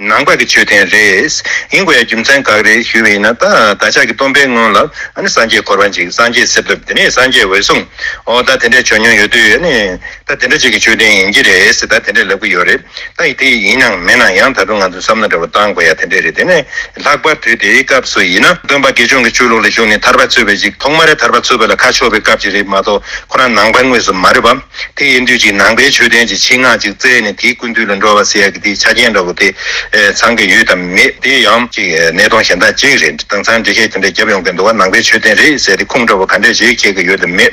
ནང་པ་གི་མཆོད་རྟེན་རེད། ཡིན་དགོས་ཡ་རྒྱུ་མཚན་ག་རེ་རེད་ཞུས་པ་ཡིན་ན། ད་བདག་ཅག་གི་སྟོན་པའི་སྔོན་ལ་ཨ་ནི་སངས་རྒྱས་འཁོར་བ་འཇིག་སངས་རྒྱས་གསེར་ཐུབ། དེ་ནས་སངས་རྒྱས་འོད་སྲུང་འོ་ད་དེ་འདྲའི་བྱོན་མྱོང་ཡོད་དུས་ཨ་ནི་ད་དེ་འདྲ་ཅིག་གི་མཆོད་རྟེན་ཡིན་གྱི་རེད་ཟེར་ད་དེ་འདྲ་ལབ་ཀྱི་ཡོད་རེད། ད་དེ་ཡིན་ནའང་མིན་ན་ཡང་ད་དུང་ང་ཚོས་བསམ་བློ་འདྲ་པོ་བཏང་དགོས་ཡ་དེ་འདྲ་རེད། དེ་ནས་ལྷག་པར་དུ་དེའི་སྐབས་སུ་ཡིན་ན་སྟོན་པ་དགེ་སྦྱོང་གི་ཆོས་ལུགས་ལ་ཞུགས་ནས་ཐར་པ་འཚོལ་བའི་ཅིག་ཐོག་མར་ཐར་པ་འཚོལ་བ་ལ་ཁ་ཕྱོགས་པའི་སྐབས་ཅིག་རེད་མ་གཏོགས་ཁོ་རང་ནང་པ་དངོས་སུ་མ་རེད་པ། དེ་ཡིན་དུས་ཅིག་ནང་པའི་མཆོད་རྟེན་ཅིག་ཕྱི་ནང་ཅིག་བཙལ་ནས་དེའི་སྐུ་མདུན་ལ་འགྲོ་བ་ཟེར་ཡ་གི་དེའི་ཆ་རྐྱེན་འདྲ་པོ་དེ་ཨེ་ཚང་གི་ཡོད་དམ་མེད། དེ་ཡང་ཅིག་ཨེ་གནས་སྟངས་གཞན་དག་ཅིག་རེད། དེང་སང་འགྲེལ་བཤད་དེ་འདྲ་བརྒྱབ་ཡོང་གི་འདུག་བ། ནང་པའི་མཆོད་རྟེན་རེད་ཟེར་ཏེ་ཁུངས་འདྲ་པོ་ག་འདྲས་ཅིག་འཁྱེར་གི་ཡོད་དམ་མེད།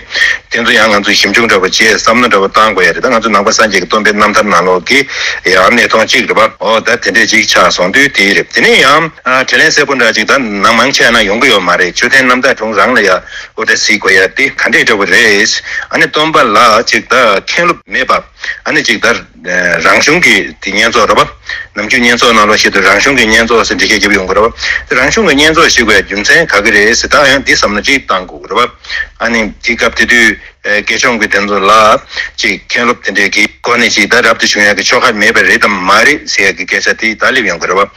དེ་ཚོ་ཡང་ང་ཚོས་ཞིབ་འཇུག་འདྲ་པོ་བྱས་བསམ་བློ་འདྲ་པོ་བཏང་དགོས་ཡ་རེད། ད་ང་ཚོ་ནང་པ་སངས་རྒྱས་ཀྱི་སྟོན་པའི་རྣམ་ཐར་ནང་ལོགས་ཀྱི་ཡང་གནས་སྟངས་གཅིག་རེད་པ། འོ་ད་དེ་འདྲས་ཅིག་ཆགས་སོང་དུས་དེ་རེད། དེ་ནས་ཡང་ཨ་དྲིས་ལན་གསལ་པོ་འདྲ་ཅིག་ད་ནང་མང་ཆེ་ན་ཡོང་གི་ཡོད་མ་རེད། མཆོད་རྟེན་རྣམ་དག་དྲུང་རང་ལ་ཡ་དབུ་སྐྲ་བསིལ་དགོས་ཡ་དེ་ག་འདྲས་འདྲ་པོ་རེད། ཨ་ནི་སྟོན་པ་ལ་ཅིག་ད་མཁན་སློབ་མེད་པ། ཨ་ནི་ཅིག་ད་རང་གཞུང་གི་དེ་བསྙེན་རྫོགས་རེད་པ། ནམ་རྒྱུན་བསྙེན་རྫོགས་ནང་ལོགས་ཤིག་ཏུ་རང་གཞུང་གི་བསྙེན་རྫོགས་ཟེར་འགྲེལ་བཤད་བརྒྱབ་ཡོང་གི་རེད་པ། དེ་རང་གཞུང་གི་བསྙེན་རྫོགས་ཞིག་དགོས་ཡ་རྒྱུ་མཚན་ག་གི་རེད་ཟེར་ད་ཡང་འདི་བསམ་བློ་ཅིག་བཏང་དགོས་རེད་པ། ཨ་ནི་དེ་སྐབས་དེ་དུས་ཨེ་དགེ་སྦྱོང་གི་དེ་ཚོ་ལ་ཅིག་མཁན་སློབ་དེ་འདྲས་ཀྱི་སྒོ་ནས་ཅིག་ད་རབ་ཏུ་བྱུང་ཡག་གི་ཆོ་ག་མེད་པ་རེད་དམ་མ་རེད་ཟེར་ཡག་གི་སྐད་ཆ་དེ་ད་སླེབས་ཡོང་གི་རེད་པ།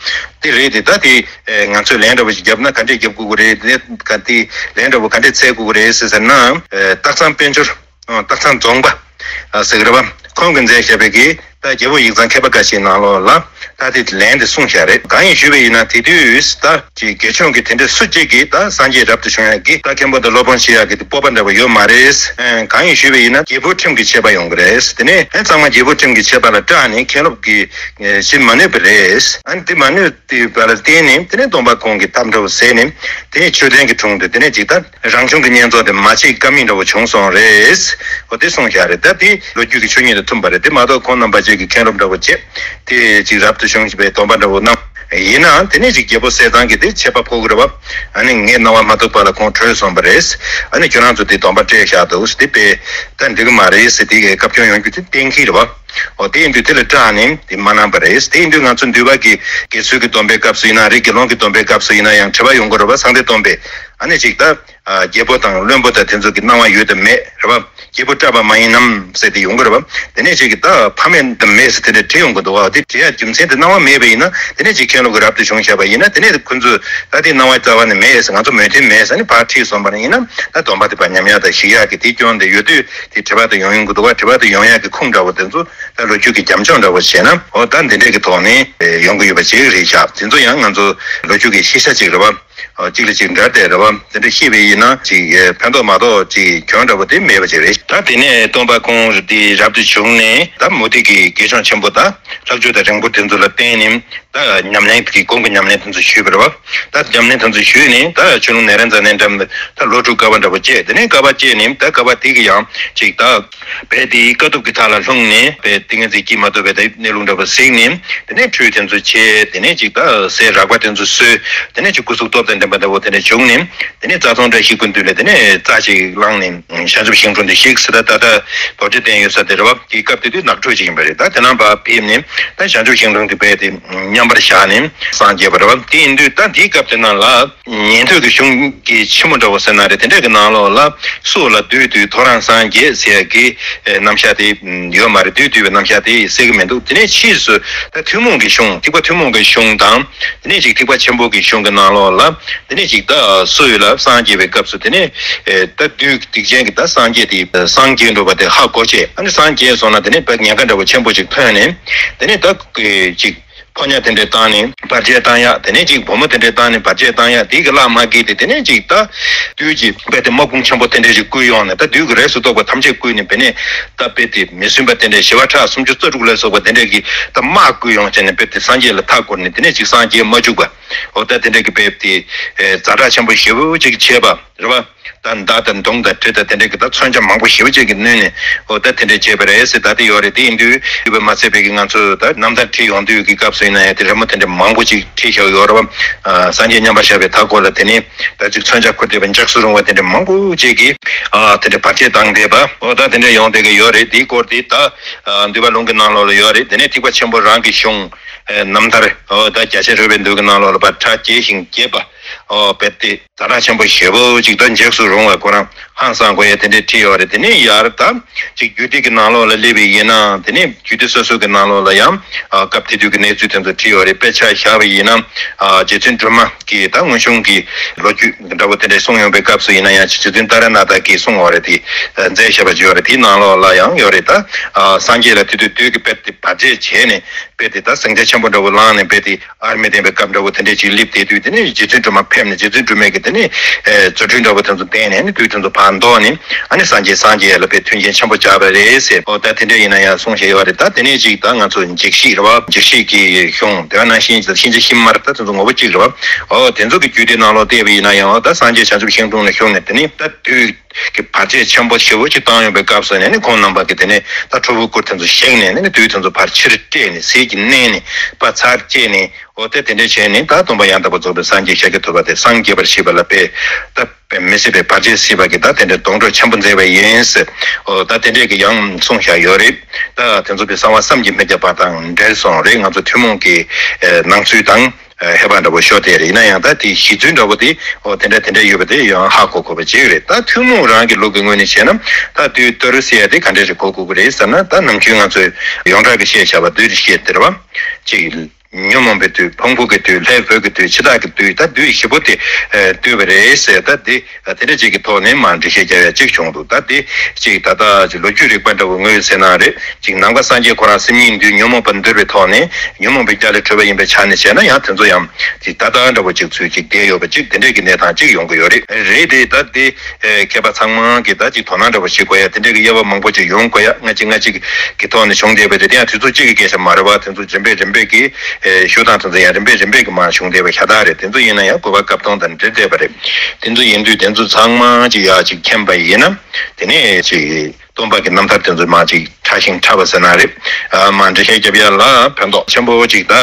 དེ་རེད་དེ། ད་དེ་ཨེ་ང་ཚོས་ལན་འདྲ་པོ་ཞིག་བརྒྱབ་ན་ག་འདྲས་བརྒྱབ་དགོས་ཀྱི་རེད། དེ་ག་དེ་ལན་འདྲ་པོ་ག་འདྲས་འཚོལ་དགོས་ཀྱི་རེད་ཟེར་ཟེར་ན། ཨེ་སྟག་ཚང་དཔལ་འབྱོར་ཨ་སྟག་ཚང་རྫོང་པ་ཨ་ཟེར་གི་རེད་པ། ཁོང་གིས་མཛད་བཞག་པའི་གི་ད་རྒྱལ་པོ་ཡིག་ཚང་མཁས་པ་འགའ་ཞིག་ནང་ལོགས་ལ་ད་དེ་ལན་དེ་གསུངས་བཞག་རེད། གང་ཡིན་ཞུས་པ་ཡིན་ན་དེ་དུས་ད་ཅིག་དགེ་སྦྱོང་གི་དེ་འདྲ་སུ་གཅིག་གིས་ད་སངས་རྒྱས་རབ་ཏུ་བྱུང་ཡག་གི་ད་མཁན་པོ་དང་སློབ་དཔོན་བྱེད་ཡག་གི་དེ་སྤོབས་པ་འདྲ་པོ་ཡོད་མ་རེད། ཨ་གང་ཡིན་ཞུས་པ་ཡིན་ན་རྒྱལ་པོ་ཁྲིམས་ཀྱི་ཆད་པ་ཡོང་གི་རེད། དེ་ནས་ཨ་ཚང་མ་རྒྱལ་པོ་ཁྲིམས་ཀྱི་ཆད་པ་ལ་སྐྲག་ནས་མཁན་སློབ་ཀྱིས་ཨེ་བྱེད་མ་ནུས་པ་རེད། ཨ་ནི་དེ་མ་ནུས་དེ་བ་ལ་བརྟེན་ནས་དེ་ནས་སྟོན་པ་ཁོང་གིས་ཐབས་འདྲ་པོ་ཟད་ནས་དེ་ནས་མཆོད་རྟེན་གྱི་དྲུང་དུ་དེ་ནས་ཅིག་ད་རང་གཞུང་གི་བསྙེན་རྫོགས་དེ་མ་བྱེད་ཀ་མེད་འདྲ་པོ་བྱུང་སོང་རེད། འོ་དེ་གསུངས་བཞག་རེད། ད་དེ་ལོ་རྒྱུས་ཀྱི་ཆོས་ཉིད་དང་མཐུན་པ་རེད། དེ་མ་གཏོགས་ཁོང་རྣམ་པ་ཅིག་གིས་མཁན་སློབ་འདྲ་པོ་བྱས་དེ་ཅིག་རབ་ཏུ་བྱུང་བའི་སྡོམ་པ་འདྲ་པོ་གནང་ཡིན་ན་དེ་ནས་ཅིག་རྒྱལ་པོ་ཟས་གཙང་གིས་དེ་ཆད་པ་ཕོག་གི་རེད་པ། ཨ་ནི་ངའི་སྣང་བ་མ་ཐུབ་པ་ལ་ཁོང་བྲོས་སོང་བ་རེད། ཨ་ནི་ཁྱོད་རང་ཚོ་དེ་སྡོམ་པ་སྤྲད་བཞག་འདུག་དེ་དཔེ་ད་འགྲིག་གི་མ་རེད་ཟེར་དེ་གི་བཀའ་བཀྱོན་ཡོང་རྒྱུ་དེ་གཏན་འཁེལ་རེད་པ། འོ་དེ་ཡིན་དུས་དེ་ལ་སྐྲག་ནས་དེ་མ་གནང་པ་རེད། དེ་ཡིན་དུས་ང་ཚོ་འདུལ་བ་གི་དགེ་ཚུལ་གྱི་སྡོམ་པའི་སྐབས་སུ་ཡིན་ན་རེད། དགེ་སློང་གི་སྡོམ་པའི་སྐབས་སུ་ཡིན་ན་ཡང་དྲི་བ་ཡོང་གི་རེད་པ། གསང་སྟེ་སྡོམ་པས་ཨ་ནི་ཅིག་ད་ཨ་རྒྱལ་པོ་དང་བློན་པོ་དང་དེ་ཚོ་གི་གནང་བ་ཡོད་དམ་མེད་རེད་པ། རྒྱལ་པོ་སྐྲག་པ་མ་ཡིན་ནམ་ཟེར་དེ་ཡོང་གི་རེད་པ། དེ་ནས་ཅིག་གི་ད་ཕ་མེས་དམ་མེས་ཟེར་དེ་འདྲ་དྲི་ཡོང་གི་འདུག་བ། དེ་དྲི་ཡ་རྒྱུ་མཚན་དེ་གནང་བ་མེད་པ་ཡིན་ན་དེ་ནས་ཅིག་མཁན་སློབ་ཀྱིས་རབ་ཏུ་བྱུང་བཞག་པ་ཡིན་ན་དེ་ནས་ཁོ་ཚོས་ད་དེ་གནང་བ་རྩ་བ་ནས་མེད་ཟེར། ང་ཚོ་མོས་མཐུན་མེད་ཟེར་ནས་ཕར་ཁྲིད་སོང་བ་ན་ཡིན་ན་ད་སྡོམ་པ་དེ་ཕར་ཉམས་ཡག་དང་ཞིག་ཡག་གི་དེ་སྐྱོན་དེ་ཡོད་དུས་དེ་དྲི་བ་དེ་ཡོང་ཡོང་གི་འདུག་བ། དྲི་བ་དེ་ཡོང་ཡག་གི་ཁུངས་འདྲ་པོ་དེ་ཚོ་ད་ལོ་རྒྱུས་ཀྱི་རྒྱབ་ལྗོངས་འདྲ་པོ་བྱས་ན་འོ་ད་འདི་འདྲས་ཀྱི་ཐོག་ནས་ཡོང་གི་ཡོད་པ་ཅིག་རེད་ཤག་དེ་ཚོ་ཡང་ང་ཚོ་ལོ་རྒྱུས་ཀྱི་ཤེས་བྱ་ཅིག་རེད་བ། གཅིག་ལ་གཅིག་འདྲ་དེ་རེད་བ། དེ་འདྲ་ཤེས་པ་ཡིན་ན་ཅིག་ཕན་ཐོགས་མ་གཏོགས་ཅིག་གྱོང་འདྲ་པོ་དེ་མེད་པ་ཅིག་རེད། ད་དེ་ནས་སྟོན་པ་ཁོང་དེ་རབ་ཏུ་བྱུང་ནས་ད་མུ་སྟེགས་ཀྱི་དགེ་སྦྱོང་ཆེན་པོ་དང་ལྷབ་ཆོས་དང་རིང་པོ་དེ་ཚོ་ལ་བརྟེན་ནས། ད་ཉམས་ལེན་གྱི་སྒོམ་གྱི་ཉམས་ལེན་དེ་ཚོ་ཞུས་པ་རེད་བ། ད་ཉམས་ལེན་དེ་ཚོ་ཞུས་ནས་ད་ཆོས་ལུང་ནཻ་རཉྫ་ནའི་འགྲམ་ད་ལོ་དྲུག་དཀའ་བ་འདྲ་པོ་སྤྱད། དེ་ནས་དཀའ་བ་སྤྱད་ནས་ད་དཀའ་བ་དེ་གི་ཡང་ཅིག་ད་བས་དེའི་དཀའ་ཐུབ་ཀྱི་མཐའ་ལ་ལྷུང་ནས་བས་ཏིང་ངེ་འཛིན་སྐྱེ་མ་ཐུབ་པའི་ད་གནས་ལུགས་འདྲ་པོ་གཟིགས་ནས། དེ་ནས་ཁྲུས་དེ་ཚོ་བྱས། དེ་ནས་ཅིག་ད་ཟས་རགས་པ་དེ་ཚོ་ཟོས། དེ་ནས་ཅིག་སྐུ་གཟུགས་སྟོབས་དང་ལྡན་པ་འདྲ་པོ་དེ་འདྲ་བྱུང་ནས། དེ་ནས་རྩྭ་ཚང་བཀྲ་ཤིས་སྐུ་མདུན་ལ་དེ་ནས་རྩྭ་ཅིག་བླངས་ནས་བྱང་ཆུབ་ཤིང་དྲུང་དུ་གཤེགས་ཟེར། ད་ད་ལྟ་རྡོ་རྗེ་གདན་ཡོད་ས་དེ་རེད་བ། དེའི་སྐབས་དེ་དུས་ནགས་ཁྲོད་ཅིག་ཡིན་པ་རེད། ད་དེ་ནང་ཕར་ཕེབས་ནས་ད་བྱང་ཆུབ་ཤིང་དྲུང་དུ་ཕེབས་ཏེ་མཉམ་པར་བཞག་ནས་སངས་རྒྱས་པ་རེད་བ། དེ་ཡིན་དུས་ད་དེའི་སྐབས་དེ་ནང་ལ་ཉན་ཐོས་ཀྱི་གཞུང་གི་ཕྱི་མོ་འདྲ་བོ་ཟེར་ན་རེད། དེ་འདྲ་གི་ནང་ལོགས་ལ་སུ་ལ་སྡོད་དུས་ཐོ་རངས་སངས་རྒྱས་ཟེར་ཡ་གི་རྣམ་གཞག་དེ་ཡོད་མ་རེད། སྡོད་དུས་པའི་རྣམ་གཞག་དེ་གསལ་གི་མི་འདུག་དེ་ནས་ཕྱིས་སུ་ད་ཐུན་མོང་གི་གཞུང་ཐེག་པ་ཐུན་མོང་གི་གཞུང་དང་། དེ་ནས་ཅིག་ཐེག་པ་ཆེན་པོ་གི་གཞུང་གི་ནང་ལོགས་ལ་དེ་ནས་ཅིག་ད་སུ་ཡོད་ལ་སངས་རྒྱས་པའི་སྐབས་སུ་དེ་ནས་ད་བདུད་སྡིག་ཅན་གྱི་ད་སངས་རྒྱས་དེ་སངས་རྒྱས་འགྲོ་བ་དེ་ཧ་གོ་བྱས། ཨ་ནི་སངས་རྒྱས་སོང་ན་དེ་ནས་ད་ཉེན་ཁ་འདྲ་བོ་ཆེན་པོ་ཅིག་ཐོན་ནས། དེ་ནས་ད་ཅིག་ཕོ་ཉ་དེ་འདྲས་བཏང་ནས་བར་ཆད་བཏང་ཡག་དེ་ནས་ཅིག་བུ་མོ་དེ་འདྲས་བཏང་ནས་བར་ཆད་བཏང་ཡག་དེ་གི་ལག་མ་འགེལ་ཏེ། དེ་ནས་ཅིག་ད་བདུད་ཀྱི་དཔེ་དེ་དམག་དཔུང་ཆེན་པོ་དེ་འདྲས་ཅིག་བསྐུལ་ཡོང་ནས། ད་བདུད་ཀྱི་རིགས་སུ་གཏོགས་པ་ཐམས་ཅད་བསྐུལ་ནས་དཔེ་ནས་ད་དཔེ་དེ་མི་སྲུན་པ་དེ་འདྲས་ཞི་བ་ཕྲག་སུམ་ཅུ་རྩ་དྲུག་ལ་སོགས་པ་དེ་འདྲས་ཀྱི་ད་དམག་བསྐུལ་ཡོང་བྱས་ནས་དཔེ་དེ་སངས་རྒྱས་ལ་མཐའ་བསྐོར་ནས་དེ་ནས་ཅིག་སངས་རྒྱས་མ་བཅུག་པ། འོ་ད་དེ་འདྲས་ཀྱི་དཔེ་དེ་ཛ་དྲག་ཆེན་པོ་ཞེ་པོ་ཅིག་བྱས་པ་རེད་བ། ད་མདའ་དང་མདུང་དང་གྲི་དང་དེ་འདྲ་གི་ད་མཚོན་ཆ་མང་པོ་ཞེ་པོ་ཅིག་གིས་བསྣུན་ནས། འོ་ད་དེ་འདྲ་བྱས་པ་རེད་ཟེར། ད་དེ་ཡོད་རེད། དེ་ཡིན་དུས་དུས་པ་མ་ཚད་པའི་གི་ང་ཚོ་ད་རྣམ་ཐར་ཁྲིད་ཡོང་དུས་ཀྱི་སྐབས་སུ་ཡིན་ན་ཡང་དེ་རི་མོ་དེ་འདྲ་མང་པོ་ཅིག་བྲིས་བཞག་ཡོད་རེད་བ། ཨ་སངས་རྒྱས་མཉམ་པར་བཞག་པའི་མཐའ་སྐོར་ལ་དེ་ནས་ད་ཅིག་མཚོན་ཆ་ཁུར་བསྡད་པའི་འཇིགས་སུ་རུང་བ་དེ་འདྲ་མང་པོ་ཅིག་གིས་ཨ་དེ་འདྲ་བར་ཆད་བཏང་བསྡད་པ། འོ་ད་དེ་འདྲ་ཡོང་བསྡད་ཀྱི་ཡོད་རེད། དེའི་སྐོར་དེ་ད་ཨ་འདུས་པ་ལུང་གི་ནང་ལོགས་ལ་ཡོད་རེད། དེ་ནས་ཐེག་པ་ཆེན་པོ་རང་གི་གཞུང་ཨ་རྣམ་ཐར་འོ་ད་རྒྱ་ཆེར་རོལ་པའི་མདོ་གི་ནང་ལོགས་ལ་ཕར་གྲགས་ཆེ་ཞིང་རྒྱས་པ། ཨོ་དཔེ་དེ་ཛ་དྲག་ཆེན་པོ་ཞེ་པོ་ཅིག་དང་འཇིགས་སུ་རུང་བ་ཁོ་རང་ཧང་སང་དགོས་ཡ་དེ་འདྲས་བྲིས་ཡོད་རེད། དེ་ནས་ཡར་ད་ཅིག་རྒྱུད་སྡེ་གི་ནང་ལོགས་ལ་སླེབས་པ་ཡིན་ན། དེ་ནས་རྒྱུད་སྡེ་སོ་སོ་གི་ནང་ལོགས་ལ་ཡང་ཨ་སྐབས་དེ་དུས་ཀྱི་གནས་ཚུལ་དེ་ཚོ་བྲིས་ཡོད་རེད། དཔེ་ཆ་བཞག་པ་ཡིན་ན་ཨ་རྗེ་བཙུན་སྒྲོལ་མ་གིས་ད་སྔོན་བྱུང་གི་ལོ་རྒྱུས་འདྲ་པོ་དེ་འདྲས་གསུངས་ཡོང་པའི་སྐབས་སུ་ཡིན་ན་ཡང་རྗེ་བཙུན་ཏཱ་ར་ནཱ་ཐ་གིས་གསུངས་ཡོད་རེད། དེ་མཛད་བཞག་པ་ཅིག་ཡོད་རེད། དེའི་ནང་ལོགས་ལ་ཡང་ཡོད་རེད། ད་ཨ་སངས་རྒྱས་ལ་དེ་དུས་དུས་ཀྱི་དཔེ་དེ་བར་ཆད་བྱས་ནས་དཔེ་དེ་ད་ཟིང་ཆ་ཆེན་པོ་འདྲ་པོ་ལངས་ནས་དཔེ་དེ། ཨར་མི་ལྡན་པའི་སྐབས་འདྲ་བོ་དེ་འདྲས་ཅིག་སླེབས་བསྡད་དུས། དེ་ནས་རྗེ་བཙུན་སྒྲོལ་མ་ཕེབས་ནས་རྗེ་བཙུན་སྒྲོལ་མས་ཀྱི་དེ་ནས་ཨེ་རྫུ་འཕྲུལ་འདྲ་བོ་དེ་ཚོ་བསྟན་ནས་ནི་དུས་དེ་ཚོ་ཕར་འདོགས་ནས། ཨ་ནི་སངས་རྒྱས་སངས་རྒྱས་ལ་དཔེ་མཐུན་རྐྱེན་ཆེན་པོ་སྦྱར་བ་རེད་ཟེར། ཨོ་ད་དེ་འདྲས་ཡིན་ན་ཡང་གསུངས་བཞག་ཡོད་རེད། ད་དེ་ནས་ཅིག་ད་ང་ཚོ་འཇིགས་བྱེད་རེད་བ། འཇིགས་བྱེད་ཀྱི་གཞུང་དེ་བ་ནང་བཞིན་གཤིན་རྗེ་གཤེད་དམར་ད་དེ་ཚོ་ངོ་བོ་གཅིག་རེད་བ། ཨོ་དེ་ཚོ་གི་རྒྱུད་སྡེ་ནང་ལོགས་བལྟས་པ་ཡིན་ན་ཡང་ཨོ་ད་སངས་རྒྱས་བྱང་ཆུབ་ཤིང་དྲུང་ལ་བཞུགས་ནས་དེ་ནས་ད་དུས་ཀྱི་བར་ཆད་ཆེན་པོ་ཞེ་པོ་ཅིག་བཏང་ཡོད་པའི་སྐབས་སུ་ནས་ནི་ཁོང་རྣམ་པ་གིས་དེ་ནས་ད་ཁྲོ་བོའི་སྐུར་དེ་ཚོ་བཞེངས་ནས་ནི་དུས་དེ་ཚོ་ཕར་ཕྱིར་བསྐྲད་ནས་ཟིལ་གྱིས་མནན་ནས་ཕར་ཚར་བཅད་ནས། འོ་དེ་དེ་འདྲས་བྱས་ནས་ད་སྟོན་པ་ཡང་དག་པར་རྫོགས་པའི་སངས་རྒྱས་ཤཱཀྱ་ཐུབ་པ་དེ་སངས་རྒྱས་པར་བྱེད་པ་ལ་དཔེ་ད་དཔེ་མི་སྲིད་པའི་བར་ཆད་སྲིད་པ་གི་ད་དེ་འདྲའི་སྡོང་གྲོགས་ཆེན་པོ་མཛད་པ་ཡིན་ཟེར། འོ་ད་དེ་འདྲས་ཀྱི་ཡང་གསུངས་བཞག་ཡོད་རེད། ད་དེ་ཚོ་དཔེ་གསང་བ་བསམ་གྱིས་མི་ཁྱབ་པ་དང་འབྲེལ་སོང་རེད། ང་ཚོ་ཐུན་མོང་གི་ཨེ་ནང་ཚུལ་དང་། ཨ་ཧེ་བག་འདྲ་པོ་ཤོར་དེ་རེད། ཡིན་ན་ཡང་ད་དེ་གཞི་རྩོལ་འདྲ་པོ་དེ་ཨོ་དེ་འདྲ་དེ་འདྲ་ཡོད་པ་དེ་ཡང་ཧ་གོ་དགོས་པ་ཅིག་རེད། ད་ཐུན་མོང་རང་གི་ལུགས་ཀྱི་ངོས་ནས་བྱས་ན་ད་དུས་གཏོར་ཟེར་ཡ་དེ་ག་འདྲ་ཞིག་གོ་དགོས་ཀྱི་རེད་ཟེར་ན། ད་ནམ་རྒྱུན་ང་ཚོས་ཡོངས་གྲགས་ཀྱི་བཤད་བྱ་བ་བདུད་ཀྱི་བཤད་དེ་རེད་བ། གཅིག་ཉོན་མོངས་པའི་བདུད། ཕུང་པོ་གི་བདུད། ལྷའི་བུ་གི་བདུད། འཆི་བདག་གི་བདུད། ད་བདུད་བཞི་པོ་དེ་ཨེ་བསྡུས་པ་རེད་ཟེར། ད་དེ་དེ་འདྲ་ཅིག་གི་ཐོག་ནས་མར་འགྲེལ་བཤད་རྒྱག་ཡ་གཅིག་བྱུང་འདུག་ད་དེ་ཅིག་ད་ལྟ་ཅིག་ལོ་རྒྱུས་རིག་པ་འདྲ་བོ་ངོས་ཟེར་ན་རེད། ཅིག་ནང་པ་སངས་རྒྱས་ཁོ་རང་སེམས་ཉིད་བདུད་ཉོན་མོངས་པ་འདུལ་བའི་ཐོག་ནས་ཉོན་མོངས་པའི་རྒྱ་ལས་གྲོལ་བ་ཡིན་པའི་ཆ་ནས་བྱས་ན་ཡང་དེ་ཚོ་ཡང་ཅིག་ད་ལྟ་འདྲ་བོ་ཅིག་ཚུལ་ཅིག་བསྡད་ཡོད་པ་ཅིག་དེ་འདྲས་ཀྱི་གནས་སྟངས་ཅིག་ཡོང་གི་ཡོད་རེད། རེད་དེ་ད་དེ་ཨེ་མཁས་པ་ཚང་མ་གིས་ད་ཅིག་དོ་སྣང་འདྲ་བོ་བྱེད་དགོས་ཡ་དེ་འདྲས་ཀྱི་དབྱེ་བ་མང་པོ་ཅིག་ཡོང་དགོས་ཡ། ལྔ་གཅིག་ལྔ་གཅིག་གི་ཐོག་ནས་བྱུང་བསྡད་པ་རེད། དེ་ཡང་དུས་ཚོད་གཅིག་གི་སྐད་ཆ་མ་རེད་བ། དེ་ཚོ་རིམ་པས་རིམ་པས་ཀྱི་ཨེ་ཤོད་སྟངས་དེ་ཚོ་ཡང་རིམ་པས་རིམ་པས་ཀྱི་མར་བྱུང་བསྡད་པ་ཤ་སྟག་རེད། དེ་ཚོ་ཡིན་ན་ཡང་དགོས་པ་སྐབས་དོན་དང་འབྲེལ་བསྡད་པ་རེད། དེ་ཚོ་ཡིན་དུས་དེ་ཚོ་ཚང་མ་ཅིག་ཡག་ཅིག་མཁྱེན་པ་ཡིན་ན་དེ་ནས་ཅིག་སྟོན་པ་གི་རྣམ་ཐར་དེ་ཚོ་མར་ཅིག་ཕྲ་ཞིང་ཕྲ་བ་ཟེར་ན་རེད། ཨ་མར་འགྲེལ་བཤད་རྒྱབ་ཡ་ལ་ཕན་ཐོགས་ཆེན་པོ་ཅིག་ད་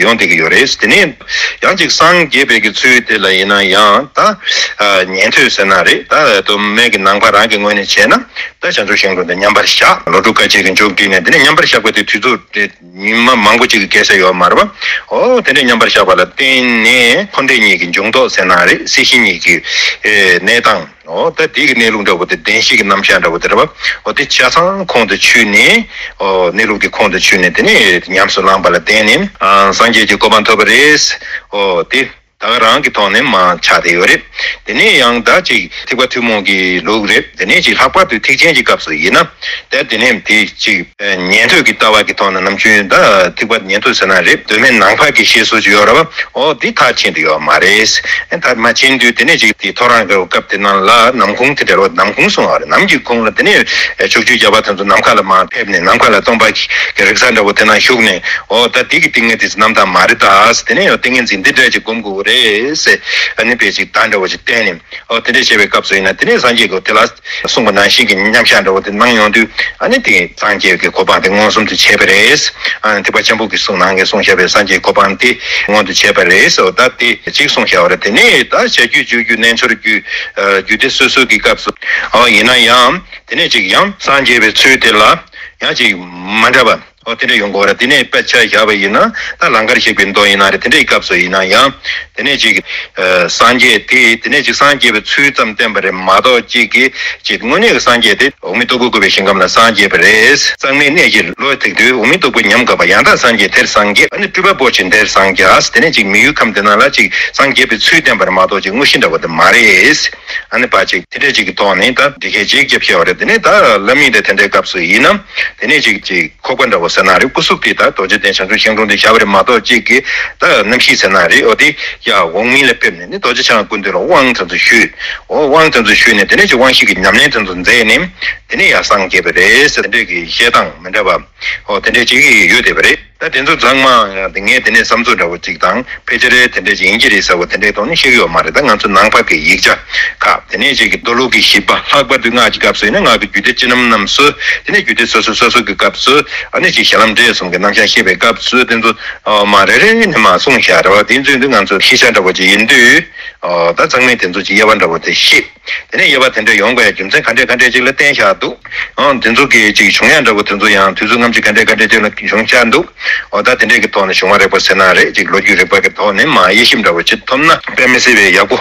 ཡོང་བསྡད་ཀྱི་ཡོད་རེད། དེ་ནས་ཡང་ཅིག་སངས་རྒྱས་པའི་གི་ཚུལ་དེ་ལ་ཡིན་ན་ཡང་ད་ཨ་ཉན་ཐོས་ཟེར་ན་རེད། ད་སྟོད་སྨད་ཀྱི་ནང་པ་རང་གི་ངོས་ནས་བྱས་ན་ད་བྱང་ཆུབ་ཤིང་དྲུང་དེ་མཉམ་པར་བཞག་ལོ་དྲུག་དཀའ་སྤྱད་ཀྱི་མཇུག་བསྒྲིལ་ནས། དེ་ནས་མཉམ་པར་བཞག་པ་དེ་དུས་ཚོད་དེ་ཉི་མ་མང་པོ་ཅིག་གི་སྐད་ཆ་ཡོད་མ་རེད་བ། ཨོ་དེ་འདྲས་མཉམ་པར་བཞག་པ་ལ་བརྟེན་ནས་འཁོར་འདས་གཉིས་ཀྱི་འབྱུང་ལྡོག་ཟེར་ན་རེད། སྲིད་ཞི་གཉིས་ཀྱི་ཨེ་གནས་སྟངས། ཨོ་ད་དེ་གི་གནས་ལུགས་འདྲ་བོ་དེ་བདེན་བཞི་གི་རྣམ་གཞག་འདྲ་བོ་དེ་རེད་བ། ཨོ་དེ་ཆ་ཚང་ཁོང་དུ་ཆུད་ནས། ཨོ་གནས་ལུགས་དེ་ཁོང་དུ་ཆུད་ནས་དེ་ནས་ཉམས་སུ་བླངས་པ་ལ་བརྟེན་ནས་ཨ་སངས་རྒྱས་ཀྱི་གོ་འཕང་ཐོབ་པ་རེད། ཨོ་དེ། ད་ག་རང་གི་ཐོག་ནས་མར་ཆགས་བསྡད་ཡོད་རེད། དེ་ནས་ཡང་ད་ཅིག་ཐེག་པ་ཐུན་མོང་གི་ལུགས་རེད། དེ་ནས་ཅིག་ལྷག་པར་དུ་ཐེག་ཆེན་གྱི་སྐབས་སུ་ཡིན་ན། ད་དེ་ནས་དེ་ཅིག་ཉན་ཐོས་ཀྱི་ལྟ་བ་གི་ཐོག་ནས་ནམ་རྒྱུན་ད་ཐེག་པ་ཉན་ཐོས་ཟེར་ན་རེད། གདོད་མའི་ནམ་མཁའ་གི་ཤེས་སོ་ཅིག་ཡོད་རེད་བ། ཨོ་འདི་མཐར་ཕྱིན་དུ་ཡོད་མ་རེད། ད་མ་ཕྱིན་དུས་དེ་ནས་ཅིག་དེ་ཐོ་རངས་ཀྱི་སྐབས་དེ་ནང་ལ་ནམ་གུང་དེ་འདྲ་བ་ནམ་གུང་གསུང་བ་རེད། ནམ་གྱི་གུང་ལ་དེ་ནས་ཕྱོགས་བཅུའི་རྒྱལ་བ་དེ་ཚོ་ནམ་མཁའ་ལ་མར་ཕེབས་ནས་ནམ་མཁའ་ལ་སྟོང་པ་གི་རིག་གསར་འདྲ་བོ་དེ་ན་བཞུགས་ནས། ཨོ་ད་འདི་གི་ཏིང་ངེ་འཛིན་རྣམ་དག་མ་རེད་ད། དེ་ནས་ཡང་ཏིང་ངེ་འཛིན་འདི་འདྲ་ཅིག་སྒོམ་དགོས་རེད་ཟེར། ཨ་ནི་དཔེ་ཅིག་བརྡ་འདྲ་བོ་ཅིག་བསྟན་ནས། ཨོ་དེ་འདྲ་བྱས་པའི་སྐབས་སུ་ཡིན་ན། དེ་ནས་སངས་རྒྱས་ཀྱིས་དེ་ལ་གསུངས་པ་ནང་བཞིན་གྱི་མཉམ་བཞག་འདྲ་བོ་དེ་གནང་ཡོང་དུས། ཨ་ནི་དེ་སངས་རྒྱས་ཀྱི་གོ་འཕང་དེ་མངོན་སུམ་དུ་བྱས་པ་རེད། ཨ་ནི་ཐེག་པ་ཆེན་པོ་གི་གསུང་ནང་གི་གསུངས་བཞག་པའི་སངས་རྒྱས་གོ་འཕང་དེ་མངོན་དུ་བྱས་པ་རེད་ཟེར། ད་དེ་གཅིག་གསུངས་བཞག་པ་རེད། དེ་ནས་ད་བྱ་རྒྱུད་སྤྱོད་རྒྱུད་རྣལ་འབྱོར་རྒྱུད། ཨ་རྒྱུད་སྡེ་སོ་སོ་གི་སྐབས་སུ། ཨོ་ཡིན་ན་ཡང་དེ་ནས་ཅིག་ཡང་སངས་རྒྱས་པའི་ཚུལ་དེ་ལ་ཡང་ཅིག་མ་འདྲ་བ། ཨོ་དེ་འདྲ་ཡོང་གི་ཡོད་རེད། དེ་ནས་དཔེ་ཆ་བཞག་པ་ཡིན་ན། ད་ལང་ཀར་གཤེགས་པའི་མདོ་ཡིན་ན་རེད། དེ་འདྲའི་སྐབས་སུ་ཡིན་ན་ཡང་། དེ་ནས་ཅིག་ཨ་སངས་རྒྱས་དེ། དེ་ནས་ཅིག་སངས་རྒྱས་པའི་ཚུལ་ཙམ་བསྟན་པ་རེད་མ་གཏོགས། ཅིག་གི་ཅིག་དངོས་གནས་ཀྱི་སངས་རྒྱས་དེ་འོག་མིན་སྟུག་པོ་བཀོད་པའི་ཞིང་ཁམས་ལ་སངས་རྒྱས་པ་རེད། གཙང་མའི་གནས་ཀྱི་ལོ་ཐེག་དུས་འོག་མིན་སྟུག་པོ་ཉམས་དགའ་བ་ཡང་དག་སངས་རྒྱས་དེར་སངས་རྒྱས། ཨ་ནི་སྤྲུལ་པ་པོ་ཆེ་དེར་སངས་རྒྱས། དེ་ནས་ཅིག་མི་ཡུལ་ཁམས་དེ་ནང་ལ་ཅིག་སངས་རྒྱས་པའི་ཚུལ་བསྟན་པ་རེད་མ་གཏོགས། ཅིག་དངོས་གཞི་འདྲ་བོ་དེ་མ་རེད། ཨ་ནི་ཕར་ཅིག་དེ་འདྲ་ཅིག་གི་ཐོག་ནས་ད་འགྲེལ་བཤད་ཅིག་རྒྱབ་བཤད་པ་རེད། དེ་ནས་ད་བླ་མའི་དེ་དེ་འདྲའི་སྐབས་སུ་ཡིན་ན། དེ་ནས་ཅིག་ཅིག་ཁོག་པ་འདྲ་བོ་ཟེར་ན་རེད། སྐུ་གཟུགས་དེ་ད་རྡོ་རྗེ་གདན་བྱང་ཆུབ་ཤིང་དྲུང་དེ་བཞག་པ་རེད་མ་གཏོགས། ཅིག་གི་ད་རྣམ་ཤེས་ཟེར་ན་རེད། ཨོ་དེ་ཡ་འོག་མིན་ལ་ཕེབས་ནས་ནི་རྡོ་རྗེ་འཆང་སྐུ་མདུན་ལ་དབང་དེ་ཚོ་ཞུས། ཨོ་དབང་དེ་ཚོ་ཞུས་ནས་དེ་ནས་ཅིག་དབང་ཤེས་ཀྱི་ཉམས་ལེན་དེ་ཚོ་མཛད་ནས། དེ་ནས་ཡ་སངས་རྒྱས་པ་རེད་ཟེར། དེ་འདྲའི་གི་བཤད་སྟངས་མི་འདྲ་བ། ཨོ་དེ་འདྲའི་ཅིག་ཡོད་བསྡད་པ་རེད། ད་དེ་ཚོ་ཚང་མ་ངས་དེ་ནས་བསམ་ཚུལ་འདྲ་བོ་ཅིག་དང་། ཕལ་ཆེར་དེ་འདྲ་ཅིག་ཡིན་གྱི་རེད་ཟེར་བ་དེ་འདྲའི་ཐོག་ནས་བཤད་ཀྱི་ཡོད་མ་རེད། ད་ང་ཚོ་ནང་པ་གི་ཡིག་ཆ་ཁག་དེ་ནས་ཅིག་གི་མདོ་ལུགས་ཀྱི་བཞི་པ། ལྷག་པར་དུ་སྔགས་ཀྱི་སྐབས་སུ་ཡིན་ན་སྔགས་ཀྱི་རྒྱུད་སྡེ་སྤྱི་རྣམ་རྣམས་སུ། དེ་ནས་རྒྱུད་སྡེ་སོ་སོ་སོ་སོ་གི་སྐབས་སུ། ཨ་ནི་ཅིག་ཞལ་ལམ་འབྲས་གསུམ་གྱི་རྣམ་གཞག་བཤད་པའི་སྐབས་སུ་དེ་ཚོ་མ་རེ་རེ་ནས་མར་གསུངས་བཞག་རེད་བ། དེ་ཚོ་འདི་ང་ཚོ་ཤེས་བྱ་འདྲ་བོ་ཅིག་ཡིན་དུས། ཨོ་ད་ཚང་མས་དེ་ཚོ་ཅིག་དབྱེ་བ་འདྲ་བོ་དེ་ཤེས། དེ་ནས་དབྱེ་བ་དེ་འདྲ་ཡོང་དགོས་ཡ་རྒྱུ་མཚན་ག་འདྲས་ག་འདྲས་ཅིག་ལ་བརྟེན་བཞག་འདུག་ཨང་། དེ་ཚོ་གི་ཅིག་བྱུང་ཡ་འདྲ་བོ་དེ་ཚོ་ཡང་དུས་ཚོད་སྔ་ཕྱི་ག་འདྲས་ག་འདྲས་ཅིག་ལ་བྱུང་བཞག་འདུག་ཨོ་ད་དེ་འདྲས་ཀྱི་ཐོག་ནས་བྱུང་བ་རེད་པ་ཟེར་ན་རེད། ཅིག་ལོ་རྒྱུས་རིག་པ་གི་ཐོག་ནས་མར་དབྱེ་ཞིབ་འདྲ་བོ་བྱེད་ཐུབ་ན་དཔེ་མི་སྲིད་པའི་ཡག་པོ་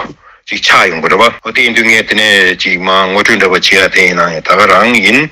ཅིག་ཆགས་ཡོང་གི་རེད་བ། ཨོ་དེ་ཡིན་དུས་ངས་དེ་ནས་ཅིག་མར་ངོ་སྤྲོད་འདྲ་བོ་བྱེད་ཡ་དེ་ཡིན་ན་ཡང་ད་ག་རང་ཡིན།